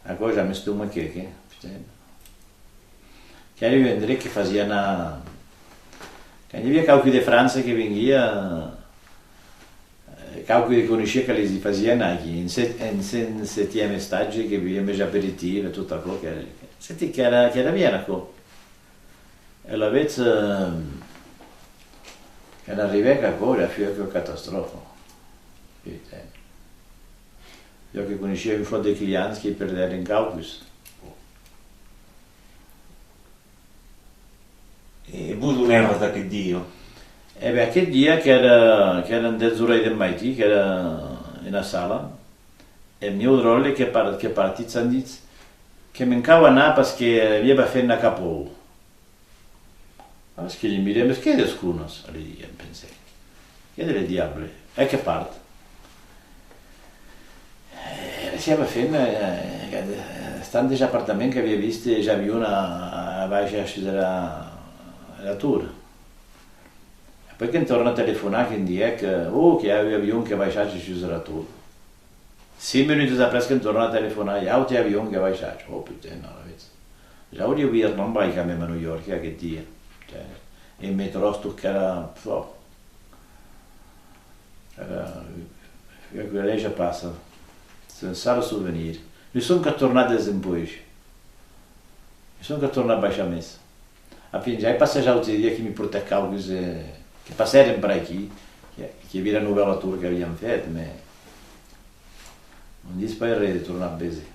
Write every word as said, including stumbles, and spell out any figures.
Aquò jamès tu me que, que, putain. Qu'èra un endrech que fasiá anar, quand i aviá quauqui de França que venguia, eh, quauqui que coneishia que les i fasiá anar aquí, en set-, en cent setième estatge que beviam es aperitifs e tot aquò, que, que, c'était, qu'èra, qu'èra bien aquò. E alavetz, eh, quand arribèc aquò, ja fuèc ua catastròfa. Putain. Jo que coneishia un flòt de clients que perdèren quauques. E vos, on èratz aqueth dia? E ben, aqueth dia qu'èra, qu'èran dètz oras deth maitin, qu'èra ena sala, e eth mieu dròlle que par-, que partitz, an dit que me'n cau anar parce que aviá ba femna cap au. Alara que li mirè: mes qu'ei des conas, li diguè, em pensè. Qu'ei de le diable, e que part. E la siava femna, eh, estant dens l'apartament, qu'aviá vist es avions a, a baishar sus era, era tor. Apoi que'm torna a telefonar, que'm diguèc, eh, oh, que i a un avion que baishatge sus era tor. Cinc minutas après que'm torna a telefonar, i a aute avion que baishatge. Oh, putain, alavetz. Ja auria vist non vai quand même a New York, eh, aqueth dia. Putain. E metròs, tot qu'èra, pf, èra, ua leja passa. Sense ara souvenir. Ne son que tornat desempuish. Ne son que tornat baishar mès. Enfin, ja ai passat aute dia que m'i portèc quauques, eh, que passèren per aquí, que, que vira novèla tor qu'aviam fet, mes non ditz pas res de tornar véser.